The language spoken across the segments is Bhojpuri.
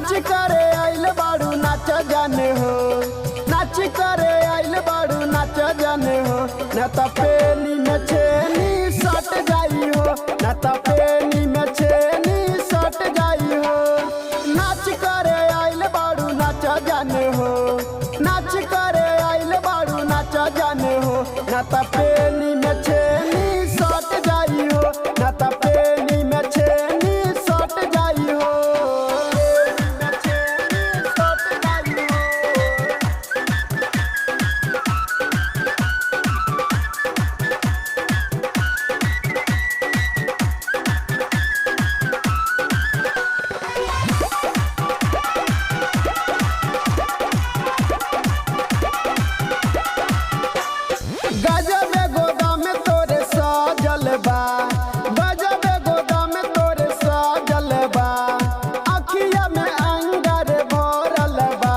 नाच करे आइल बाड़ू नाच जाने हो, नाच करे आइल बाड़ू नाच जाने हो। न त पेनी में छेनी सट जाई हो, न त पेनी में छेनी सट जाई हो। नाच करे आइल बाड़ू नाच जाने हो, नाच करे आइल बाड़ू नाच जाने हो। न त पेनी में छेनी सट जाई हो, न त पेनी में छेनी सट जाई हो। सट जाई हो। गजब गोदाम तोरे सजल बा, गजब गोदाम तोरे सजल बा। अखिया में अंगार भरल बा,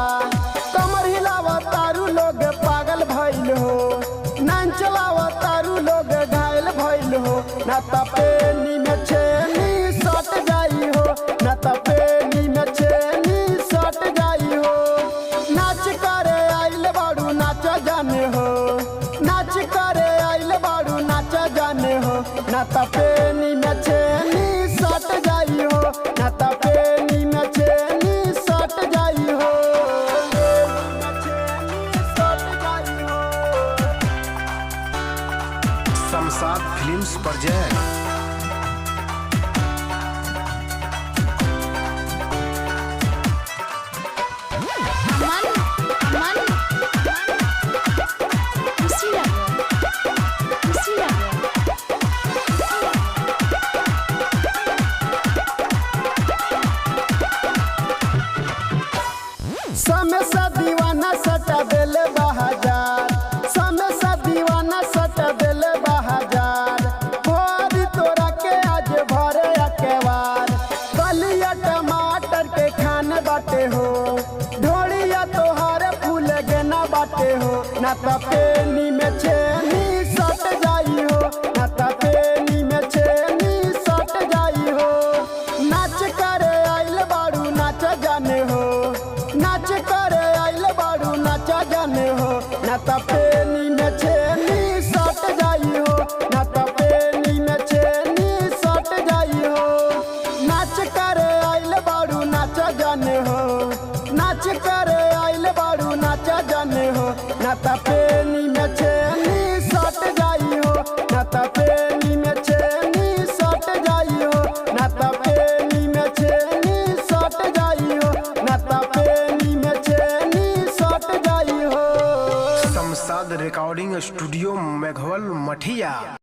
कमर हिलावा तारू लोग पागल भइल हो, नान चलावा तारू लोग घायल भइल हो। न त पेनी में छेनी सट जाई हो, न त पेनी में छेनी सट जाई हो। नाच करे आइल बाड़ू नाच जाने हो, नाच करे आइल बाड़ू नाच जाने हो। न त पेनी में छेनी सट जाई हो, न त पेनी में छेनी सट जाई हो। सट जाई हो। Shamshad films present. अमन, अमन, कुशीनगर, कुशीनगर। समय सा दीवाना सटा दिल बहाजार, समय सा दीवाना सटा दिल बहाजार। भोरी तोरा के आज भरे अकेवार, कलिया टमाटर के खान बाटे हो, ढोलिया तोहार फूल गेना बाटे हो। न त पेनी में छेनी सट जाई हो, न त पेनी में छेनी सट जाई हो। नाच करे आइल बाड़ू नाच जाने हो, नाच करे आइल बाड़ू नाच जाने हो। न त पेनी में छेनी सट जाई हो, न त पेनी में छेनी सट जाई हो। नाच करे आइल बाड़ू नाच जाने हो, नाच करे आइल बाड़ू नाच जाने हो। न त पेनी में छेनी सट जाई हो, न त पेनी में छेनी सट जाई हो। न त पेनी में छेनी सट जाई हो, न त पेनी में छेनी सट जाई हो। शमशाद रिकॉर्डिंग स्टूडियो मेघवल मठिया।